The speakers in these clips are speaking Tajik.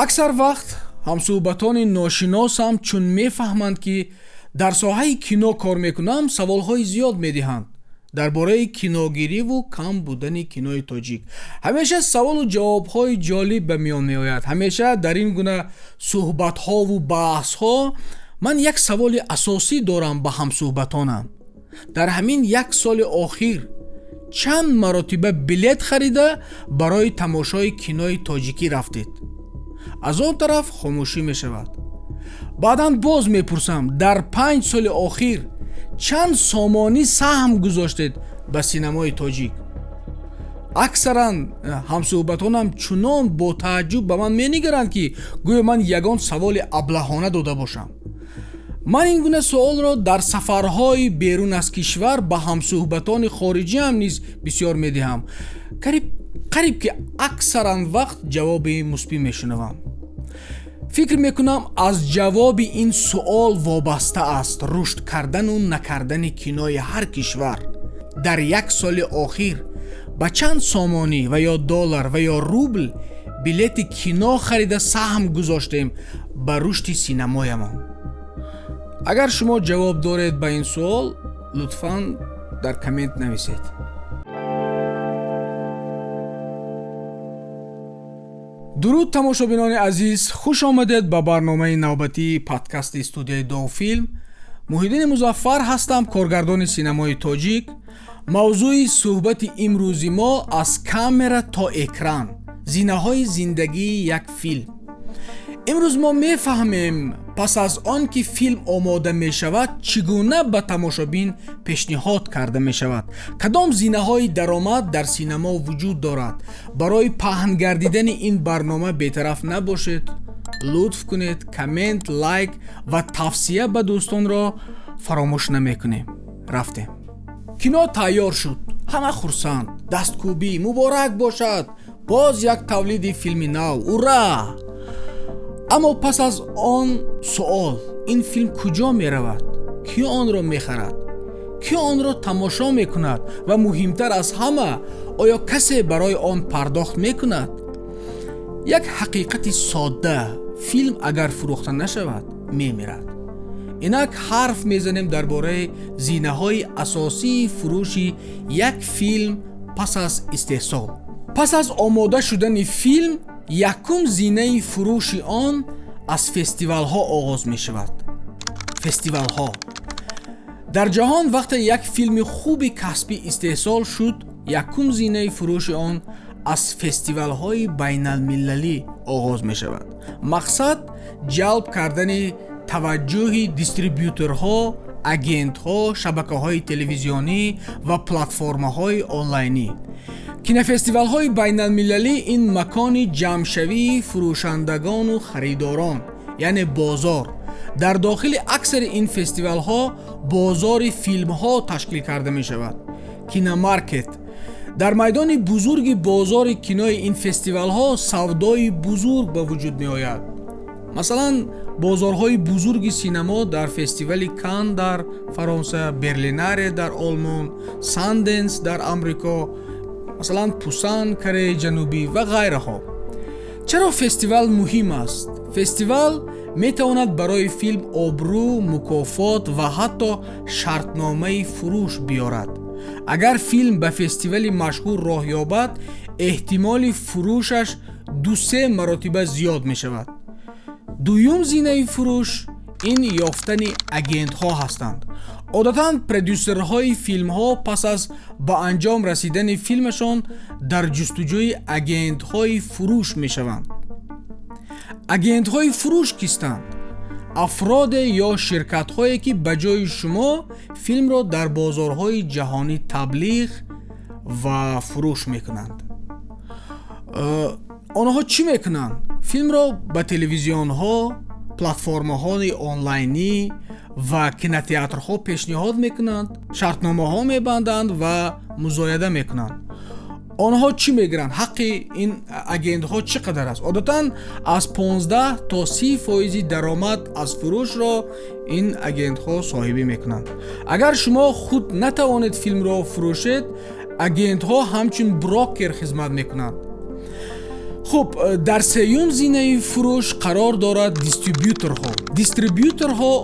Аксар вақт ҳамсӯҳбатони ношиносам чун мефаҳманд, ки дар соҳаи кино кор мекунам, саволҳои зиёд медиҳанд дар бораи киногириву кам будани кинои тоҷик. Ҳамеша саволу ҷавобҳои ҷолиб ба миён меояд. Ҳамеша дар ин гуна суҳбатҳову баҳсҳо ман як саволи асосӣ дорам ба ҳамсӯҳбатонам. Дар ҳамин як соли охир чанд маротиба билет харида барои тамошои кинои тоҷикӣ рафтед? Аз он тараф хомӯшӣ мешавад. Баъдан боз мепурсам, дар 5 соли охир чанд сомонӣ саҳм гузоштед ба синамои тоҷик? Аксаран ҳамсӯҳбатонам чунон бо тааҷҷуб ба ман менигаранд, ки гӯё ман ягон саволи аблаҳона дода бошам. Ман ин гуна суолро дар сафарҳои берун аз кишвар ба ҳамсӯҳбатони хориҷиам низ бисёр медиҳам. Қариб ки аксаран вақт ҷавоби мусбӣ мешунавам. Фикр мекунам, аз ҷавоби ин суол вобаста аст рушд кардану накардани кинои ҳар кишвар. Дар як соли охир ба чанд сомонӣ ва ё доллар ва ё рубл билети кино харида саҳм гузоштем ба рушди синамоямон? Агар шумо ҷавоб доред ба ин суол, лутфан дар коммент нависед. Дуруд, тамошобинони азиз, хуш омадед ба барномаи навбатии подкасти студияи Довфилм. Муҳиддини Музаффар ҳастам, коргардони синамои тоҷик. Мавзӯи суҳбати имрӯзи мо аз камера то экран, зинаҳои зиндагии як филм. Имрӯз мо мефаҳмем, пас аз он ки филм омода мешавад, чӣ гуна ба тамошобин пешниҳод карда мешавад, кадом зинаҳои даромад дар синамо вуҷуд дорад. Барои паҳн гардидани ин барнома бетараф набошед. Лутф кунед, коммент, лайк ва тавсия ба дӯстонро фаромӯш намекунем. Рафтем. Кино тайёр шуд, ҳама хурсанд, дасткӯбӣ, муборак бошад, боз як тавлиди филми нав, ура! Аммо пас аз он суол: ин филм куҷо меравад? Кӣ онро мехарад? Кӣ онро тамошо мекунад? Ва муҳимтар аз ҳама, оё касе барои он пардохт мекунад? Як ҳақиқати содда: филм агар фурӯхта нашавад, мемирад. Инак ҳарф мезанем дар бораи зинаҳои асосии фурӯши як филм пас аз истеҳсол. Пас аз омода шудани филм, якум зинаи фурӯши он аз фестивалҳо оғоз мешавад. Фестивалҳо дар ҷаҳон вақте як филми хуби касбӣ истеҳсол шуд, якум зинаи фурӯши он аз фестивалҳои байналмилалӣ оғоз мешавад. Мақсад ҷалб кардани таваҷҷӯҳи дистрибюторҳо, агентҳо, шабакаҳои телевизионӣ ва платформаҳои онлайнӣ. Кинофестивалҳои байналмилалӣ ин макони ҷамъшавии фурӯшандагону харидорон, яъне бозор. Дар дохили аксари ин фестивалҳо бозори филмҳо ташкил карда мешавад. Киномаркет. Дар майдони бузурги бозори кинои ин фестивалҳо савдои бузург ба вуҷуд меояд. Масалан, бозорҳои бузурги синамо дар фестивали Кан дар Фаронса, Берлинаре дар Олмон, Санденс дар Амрико, масалан Пусан, Кореяи Ҷанубӣ ва ғайраҳо. Чаро фестивал муҳим аст? Фестивал метавонад барои филм обрӯ, мукофот ва ҳатто шартномаи фурӯш биёрад. Агар филм ба фестивали машҳур роҳ ёбад, эҳтимоли фурӯшаш 2-3 маротиба зиёд мешавад. Дуюм зинаи фурӯш ин ёфтани агентҳо ҳастанд. Одатан продюсерҳои филмҳо пас аз ба анҷом расидани филмашон дар ҷустуҷӯи агентҳои фурӯш мешаванд. Агентҳои фурӯш кистанд? Афроде ё ширкатҳое, ки ба ҷои шумо филмро дар бозорҳои ҷаҳонӣ таблиғ ва фурӯш мекунанд. Онҳо чӣ мекунанд? Филмро ба телевизионҳо, платформаҳои онлайнӣ ва кинотеатрҳо пешниҳод мекунанд, шартномаҳо мебанданд ва музояда мекунанд. Онҳо чӣ мегиранд? Ҳаққи ин агентҳо чӣ қадар аст? Одатан аз 15 то 30 фоизи даромад аз фурӯшро ин агентҳо соҳибӣ мекунанд. Агар шумо худ натавонед филмро фурӯшед, агентҳо ҳамчун брокер хизмат мекунанд. Хуб, дар сеюм зинаи фурӯш қарор дорад дистрибьюторҳо. Дистрибьюторҳо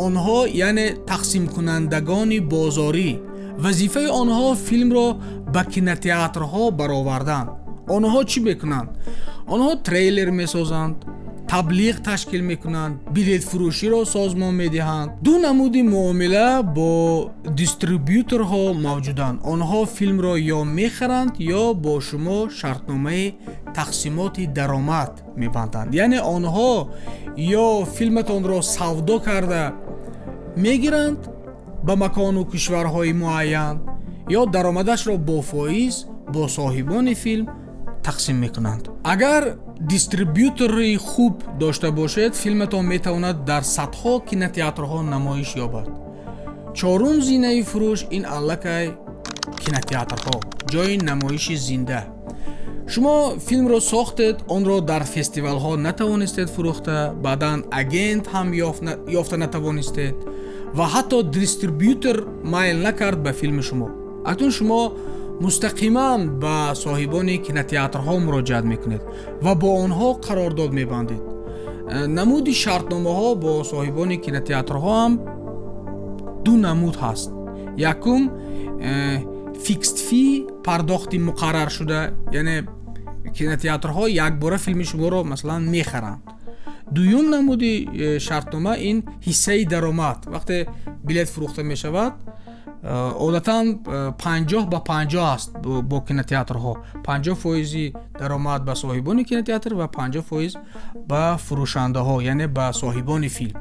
онҳо, яъне тақсимкунандагони бозорӣ. Вазифаи онҳо филмро ба кинотеатрҳо баровардан. Онҳо чӣ мекунанд? Онҳо трейлер месозанд, таблиғ ташкил мекунанд, билетфурӯширо созмон медиҳанд. Ду намуди муомила бо дистрибьюторҳо мавҷуданд. Онҳо филмро ё мехаранд, ё бо шумо шартномаи тақсимоти даромад мебанданд. Яъне онҳо ё филматонро савдо карда мегиранд ба макону кишварҳои муайян, ё даромадашро бо фоиз бо соҳибони филм тақсим мекунанд. Агар дистрибьютори хуб дошта бошед, филматон метавонад дар садҳо кинотеатрҳо намоиш ёбад. Чорум зинаи фурӯш ин аллакай кинотеатрҳо, ҷойи намоиши зинда. Шумо филмро сохтед, онро дар фестивалҳо натавонистед фурӯхта, баъдан агент ҳам ёфта натавонистед ва ҳатто дистрибьютор майл накард ба филми шумо. Акнун шумо мустақиман ба соҳибони кинотеатрҳо муроҷиат мекунед ва бо онҳо қарордод мебандед. Намуди шартномаҳо бо соҳибони кинотеатрҳо ҳам ду намуд ҳаст. Якум, fixed fee, пардохти муқарраршуда, яъне кинотеатрҳо якбора филми шуморо, масалан, мехаранд. Дуюм намуди шартнома ин ҳиссаи даромад. Вақте билет фурӯхта мешавад, одатан 50 ба 50 аст бо кинотеатрҳо: 50 фоизи даромад ба соҳибони кинотеатр ва 50% ба фурӯшандаҳо, яъне ба соҳибони филм.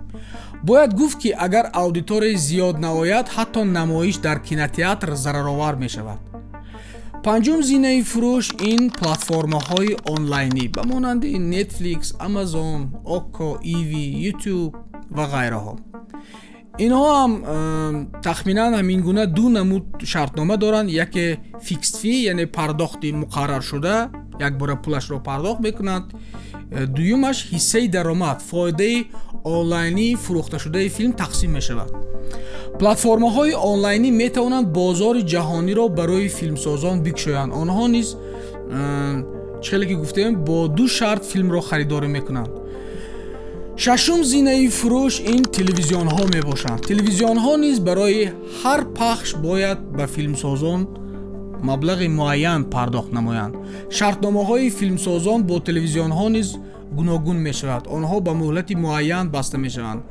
Бояд гуфт, ки агар аудиторияи зиёд наояд, ҳатто намоиш дар кинотеатр зараровар мешавад. Панҷум зинаи фурӯш ин платформаҳои онлайнӣ ба монанди Netflix, Amazon, Okko, Ivi, YouTube ва ғайраҳо. Инҳо ҳам тахминан ҳамин гуна ду намуд шартнома доранд: яке fixed fee, яъне пардохти муқарраршуда, якбора пулашро пардохт мекунанд, дуюмаш ҳиссаи даромад, фоидаи онлайнии фурӯхташудаи филм тақсим мешавад. Платформаҳои онлайнӣ метавонанд бозори ҷаҳониро барои филмсозон бикушоянд. Онҳо низ, чӣ хеле ки гуфтем, бо ду шарт филмро харидорӣ мекунанд. Шашум зинаи фурӯш ин телевизионҳо мебошанд. Телевизионҳо низ барои ҳар пахш бояд ба филмсозон маблағи муайян пардохт намоянд. Шартномаҳои филмсозон бо телевизионҳо низ гуногун мешавад. Онҳо ба муҳлати муайян баста мешаванд,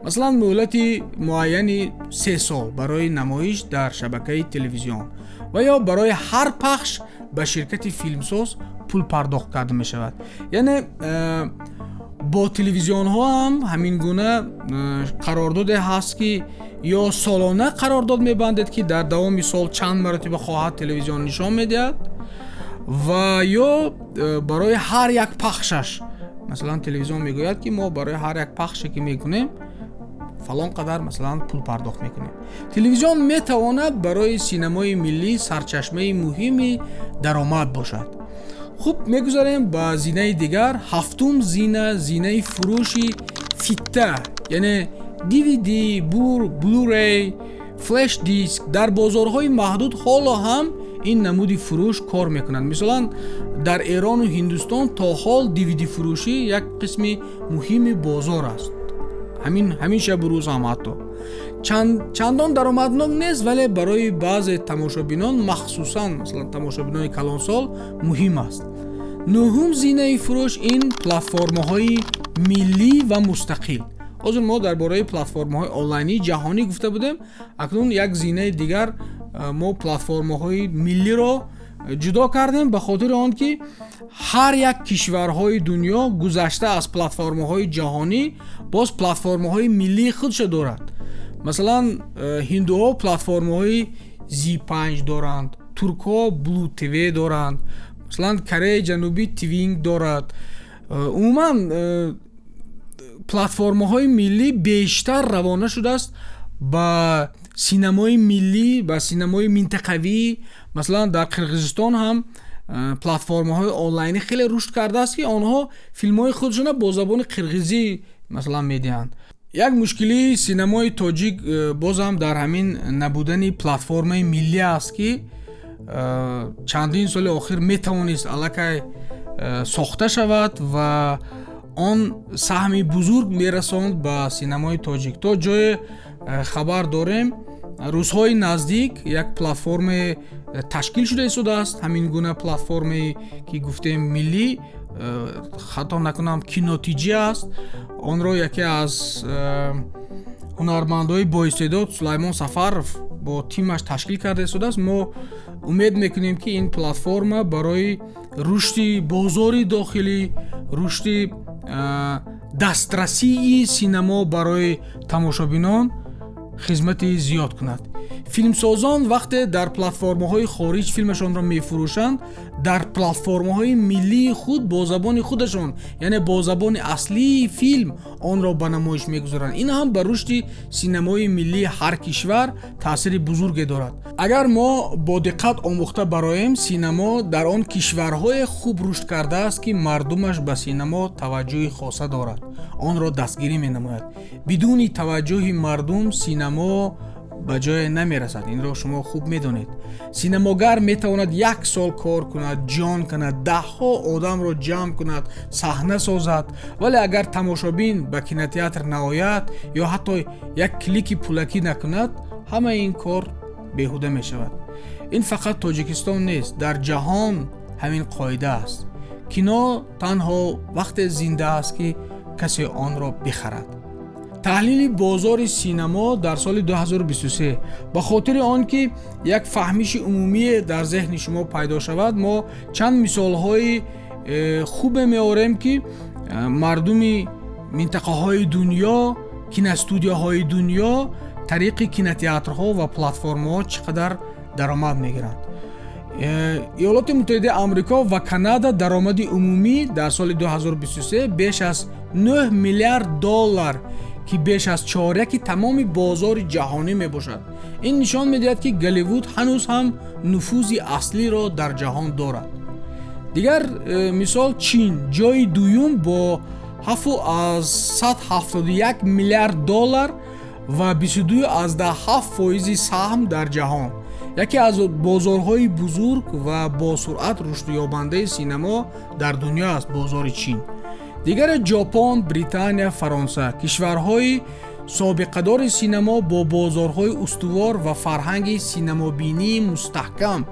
масалан, муҳлати муайяни 3 сол барои намоиш дар шабакаи телевизион ва ё барои ҳар пахш ба ширкати филмсоз пул пардохт карда мешавад. Яъне бо телевизионҳо ҳам ҳамин гуна қарордоде ҳаст, ки ё солона қарордод мебандед, ки дар давоми сол чанд маротиба хоҳад телевизион нишон медиҳад, ва ё барои ҳар як пахшаш. Масалан, телевизион мегӯяд, ки мо барои ҳар як пахше ки мекунем, фалон қадар, масалан, пул пардохт мекунем. Телевизион метавонад барои синамои миллӣ сарчашмаи муҳими даромад бошад. Хуб, мегузарем ба зинаи дигар. Ҳафтум зина, зинаи фурӯши фитта, яъне DVD, Blu-ray, флеш диск. Дар бозорҳои маҳдуд ҳоло ҳам ин намуди фурӯш кор мекунад. Мисолан, дар Эрону Ҳиндустон то ҳол DVD фурӯшӣ як қисми муҳими бозор аст. Ҳамин шабу рӯз ҳам ҳатто чандон даромаднок нест, вале барои баъзе тамошобинон, махсусан, масалан, тамошобинони калонсол муҳим аст. Нуҳум зинаи фурӯш ин платформаҳои миллӣ ва мустақил. Ҳозир мо дар бораи платформаҳои онлайнии ҷаҳонӣ гуфта будем, акнун як зинаи дигар мо платформаҳои миллиро ҷудо кардем, ба хотири он ки ҳар як кишварҳои дунё гузашта аз платформаҳои ҷаҳонӣ боз платформаҳои миллии худша дорад. Масалан, ҳиндуҳо платформаҳои Zee5 доранд, туркҳо Blue TV доранд, масалан, Кореяи Ҷанубӣ Tving дорад. Умуман, платформаҳои миллӣ бештар равона шудааст ба синамои миллӣ, ба синамои минтақавӣ. Масалан, дар Қирғизистон ҳам платформаҳои онлайнӣ хеле рушд кардааст, ки онҳо филмҳои худшона бо забони қирғизӣ, масалан, медиҳанд. Як мушкилии синамои тоҷик бозам дар ҳамин набудани платформаи миллӣ аст, ки чандин соли охир метавонист аллакай сохта шавад ва он саҳми бузург мерасонд ба синамои тоҷик. То ҷое хабар дорем, рӯзҳои наздик як платформе ташкил шуда истодааст. Ҳамин гуна платформе ки гуфтем миллӣ, хато накунам, Кинотиҷӣ аст. Онро яке аз ҳунармандҳои боистеъдод Сулаймон Сафаров бо тимаш ташкил карда истодааст. Мо умед мекунем, ки ин платформа барои рушди бозори дохилӣ, рушди дастрасии синамо барои тамошобинон хизмати зиёд кунад. Филмсозон вақте дар платформаҳои хориҷ филмашонро мефурӯшанд, дар платформаҳои миллии худ бо забони худашон, яъне бо забони аслии филм онро ба намоиш мегузоранд. Ин ҳам ба рушди синамои миллии ҳар кишвар таъсири бузурге дорад. Агар мо бо диққат омӯхта бароем, синамо дар он кишварҳое хуб рушд кардааст, ки мардумаш ба синамо таваҷҷӯҳи хоса дорад, онро дастгирӣ менамояд. Бидуни таваҷҷӯҳи мардум синамо ба ҷое намерасад, инро шумо хуб медонед. Синамогар метавонад як сол кор кунад, ҷон кунад, даҳҳо одамро ҷамъ кунад, саҳна созад, вале агар тамошобин ба кинотеатр наояд ё ҳатто як клики пулакӣ накунад, ҳамаи ин кор беҳуда мешавад. Ин фақат Тоҷикистон нест, дар ҷаҳон ҳамин қоида аст. Кино танҳо вақте зинда аст, ки касе онро бихарад. Таҳлили бозори синамо дар соли 2023. Ба хотири он ки як фаҳмиши умумие дар зеҳни шумо пайдо шавад, мо чанд мисолҳои хубе меорем, ки мардуми минтақаҳои дунё, киностудияҳои дунё тариқи кинотеатрҳо ва платформаҳо чӣ қадар даромад мегиранд. Иёлоти Муттаҳидаи Амрико ва Канада даромади умумӣ дар соли 2023 беш аз 9 миллиард доллар, ки беш аз чоряки тамоми бозори ҷаҳонӣ мебошад. Ин нишон медиҳад, ки Голливуд ҳанӯз ҳам нуфузи аслиро дар ҷаҳон дорад. Дигар мисол: Чин ҷои дуюм бо 7,71 миллиард доллар ва 22,7% саҳм дар ҷаҳон, яке аз бозорҳои бузург ва босуръат рушдёбандаи синамо дар дунё аст бозори Чин. Дигаре Ҷопон, Британия, Фаронса, кишварҳои собиқадори синамо бо бозорҳои устувор ва фарҳанги синамобинии мустаҳкам.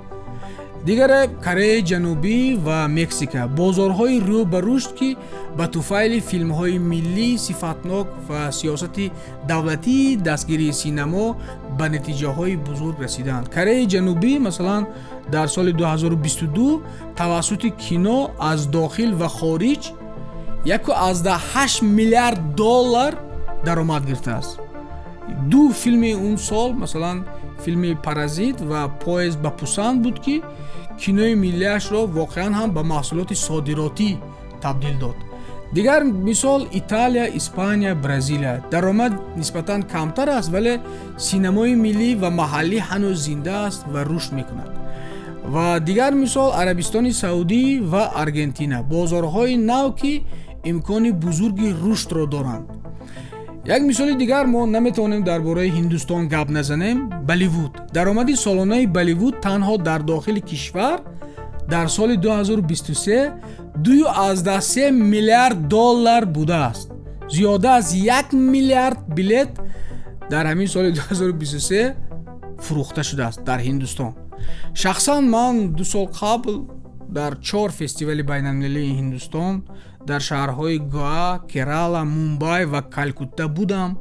Дигаре Кореяи Ҷанубӣ ва Мексика, бозорҳои рӯ ба рушд, ки ба туфайли филмҳои миллии сифатнок ва сиёсати давлатии дастгирии синамо ба натиҷаҳои бузург расиданд. Кореяи Ҷанубӣ, масалан, дар соли 2022 тавассути кино аз дохил ва хориҷ 1,8 миллиард доллар даромад гирифтааст. Ду филми он сол, масалан, филми «Паразит» ва «Поезд ба Пусан» буд, ки кинои миллиашро воқеан ҳам ба маҳсулоти содиротӣ табдил дод. Дигар мисол: Италия, Испания, Бразилия. Даромад нисбатан камтар аст, вале синамои миллӣ ва маҳаллӣ ҳанӯз зинда аст ва рушд мекунад. Ва дигар мисол: Арабистони Саудӣ ва Аргентина, бозорҳои нав, ки имкони бузурги рушдро доранд. Як мисоли дигар: мо наметавонем дар бораи Ҳиндустон гап назанем. Болливуд. Даромади солонаи Болливуд танҳо дар дохили кишвар дар соли 2023 2,3 миллиард доллар будааст. Зиёда аз 1 миллиард билет дар ҳамин соли 2023 фурӯхта шудааст дар Ҳиндустон. Шахсан ман 2 сол қабл дар чор фестивали байналмилалии Ҳиндустон дар шаҳрҳои Гоа, Керала, Мумбай ва Калкутта будам.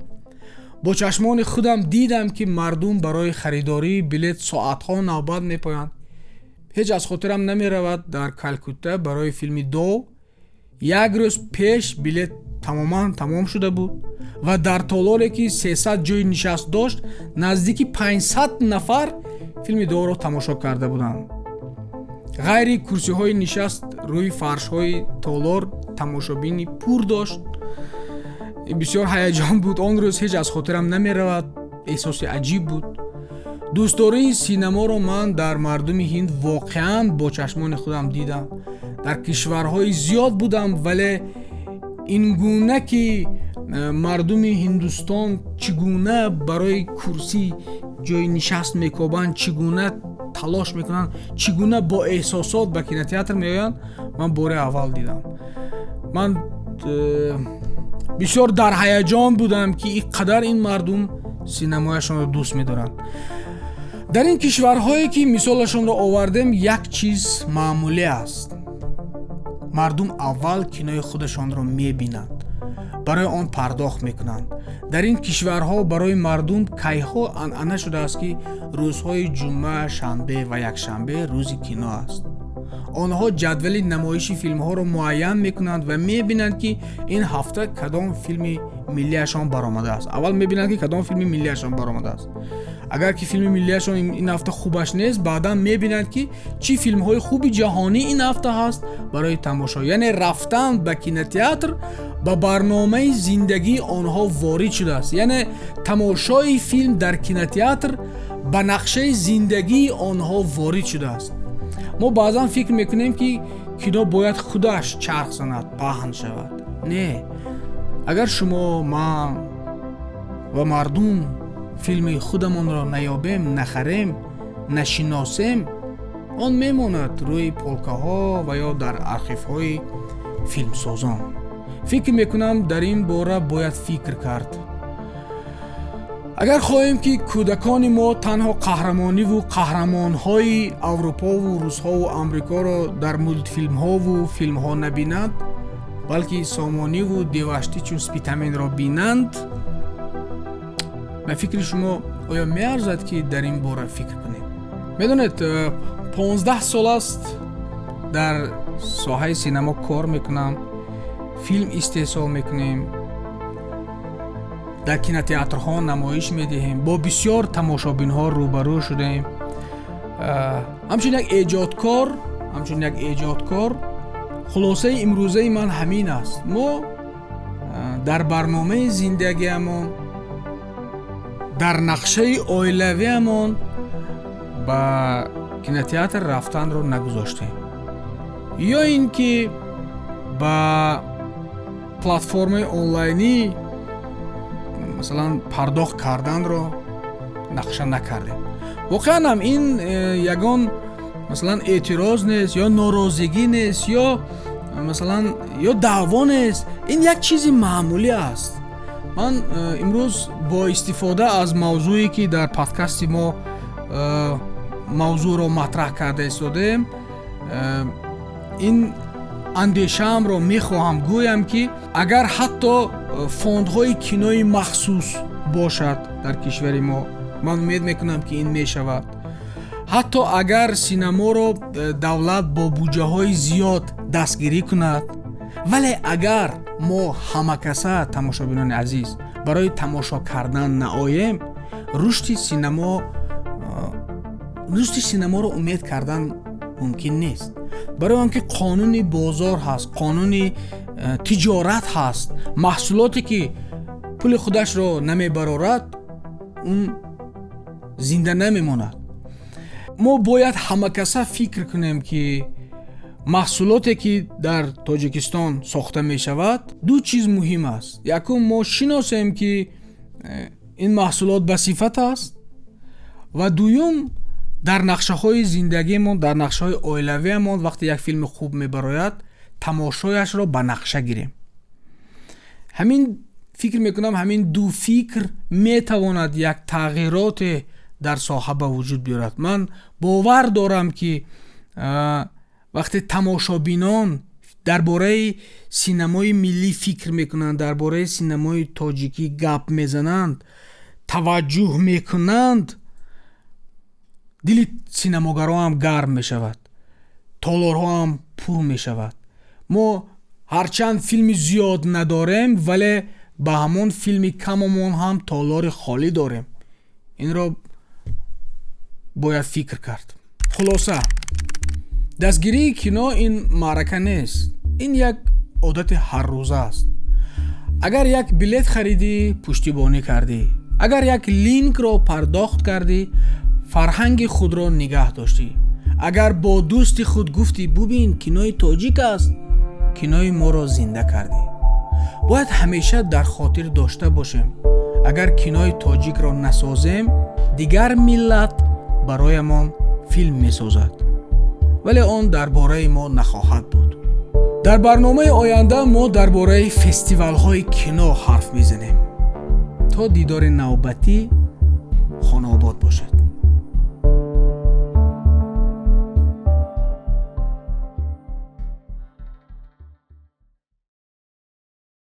Бо чашмони худам дидам, ки мардум барои харидории билет соатҳо навбат мепоянд. Ҳеҷ аз хотирам намеравад, дар Калкутта барои филми «Дов» як рӯз пеш билет тамоман тамом шуда буд ва дар толоре, ки 300 ҷои нишаст дошт, наздики 500 нафар филми «Довро» тамошо карда буданд. Ғайри курсиҳои нишаст, рӯи фаршҳои толор тамошобини пур дошт. Бисёр ҳаяҷон буд он рӯз, ҳеҷ аз хотирам намеравад, эҳсоси аҷиб буд. Дӯстдории синаморо ман дар мардуми ҳинд воқеан бо чашмони худам дидам. Дар кишварҳои зиёд будам, вале ин гуна ки мардуми Ҳиндустон чӣ гуна барои курсӣ ҷои нишаст мекобанд, чӣ гуна талош мекунанд, чӣ гуна бо эҳсосот ба кинотеатр меоянд, ман Ман бори аввал дидам. Ман бисёр дар ҳаяҷон будам, ки ин қадар ин мардум синамояшонро дӯст медоранд. Дар ин кишварҳое, ки мисолашонро овардем, як чиз маъмулӣ аст: мардум аввал кинои худашонро мебинанд, барои он пардохт мекунанд. Дар ин кишварҳо барои мардум кайҳо анъана шудааст, ки рӯзҳои ҷумъа, шанбе ва якшанбе рӯзи кино аст. Онҳо ҷадвали намоиши филмҳоро муайян мекунанд ва мебинанд, ки ин ҳафта кадом филми миллиашон баромадааст. Аввал мебинанд, ки кадом филми миллиашон баромадааст. Агар ки филми миллиашон ин ҳафта хубаш нест, баъдан мебинанд, ки чӣ филмҳои хуби ҷаҳонӣ ин ҳафта ҳаст барои тамошо. Яъне рафтан ба кинотеатр ба барномаи зиндагии онҳо ворид шудааст. Яъне тамошои филм дар кинотеатр ба нақшаи зиндагии онҳо ворид шудааст. Мо баъзан фикр мекунем, ки кино бояд худаш чарх занад, паҳн шавад. Не, агар шумо, ман ва мардум филми худамонро наёбем, нахарем, нашиносем, он мемонад рӯи полкаҳо ва ё дар архивҳои филмсозон. Фикр мекунам, дар ин бора бояд фикр кард. Агар хоҳем, ки кӯдакони мо танҳо қаҳрамониву қаҳрамонҳои аврупову русҳову амрикоро дар мултфилмҳову филмҳо набинанд, балки Сомониву Деваштичу Спитаменро бинанд, ба фикри шумо, оё меарзад, ки дар ин бора фикр кунем? Медонед, 15 сол аст дар соҳаи синамо кор мекунам, филм истеҳсол мекунем, дар кинотеатрҳо намоиш медиҳем, бо бисёр тамошобинҳо рӯбарӯ шудем. Ҳамчун як эҷодкор хулосаи имрӯзаи ман ҳамин аст: мо дар барномаи зиндагиамон, дар нақшаи оилавиамон ба кинотеатр рафтанро нагузоштем ё ин ки ба платформаи онлайнӣ, масалан, пардохт карданро нақша накардем. Воқеан ҳам ин ягон, масалан, эътироз нест ё норозигӣ нест ё, масалан, ё даъво нест. Ин як чизи маъмулӣ аст. Ман имрӯз бо истифода аз мавзӯе, ки дар подкасти мо мавзӯъро матраҳ карда истодаем, ин андешаамро мехоҳам гӯям, ки агар ҳатто фондҳои кинои махсус бошад дар кишвари мо, ман умед мекунам, ки ин мешавад, ҳатто агар синаморо давлат бо буҷаҳои зиёд дастгирӣ кунад, вале агар мо ҳамакаса, тамошобинони азиз, барои тамошо кардан наоем, рушди синаморо умед кардан мумкин нест. Барои он ки қонуни бозор ҳаст, қонуни тиҷорат ҳаст. Маҳсулоте, ки пули худашро намебарорад, он зинда намемонад. Мо бояд ҳамакаса фикр кунем, ки маҳсулоте, ки дар Тоҷикистон сохта мешавад, ду чиз муҳим аст: якум, мо шиносем, ки ин маҳсулот ба сифат аст, ва дуюм, дар нақшаҳои зиндагиамон, дар нақшаҳои оилавиамон вақте як филми хуб мебарояд, тамошояшро ба нақша гирем. Ҳамин, фикр мекунам, ҳамин ду фикр метавонад як тағйироте дар соҳа ба вуҷуд биёрад. Ман бовар дорам, ки вақте тамошобинон дар бораи синамои миллӣ фикр мекунанд, дар бораи синамои тоҷикӣ гап мезананд, таваҷҷӯҳ мекунанд, дили синамогароам гарм мешавад, толорҳоам пур мешавад. Мо ҳарчанд филми зиёд надорем, вале ба ҳамон филми камамон ҳам толори холӣ дорем. Инро бояд фикр кард. Хулоса, дастгирии кино ин маърака нест, ин як одати ҳаррӯза аст. Агар як билет харидӣ, пуштибонӣ кардӣ. Агар як линкро пардохт кардӣ, фарҳанги худро нигаҳ доштӣ. Агар бо дӯсти худ гуфтӣ: «Бубин, кинои тоҷик аст», кинои моро зинда кардӣ. Бояд ҳамеша дар хотир дошта бошем: агар кинои тоҷикро насозем, дигар миллат бароямон филм месозад, вале он дар бораи мо нахоҳад буд. Дар барномаи оянда мо дар бораи фестивалҳои кино ҳарф мезанем. То дидори навбатӣ, хонаобод бошед.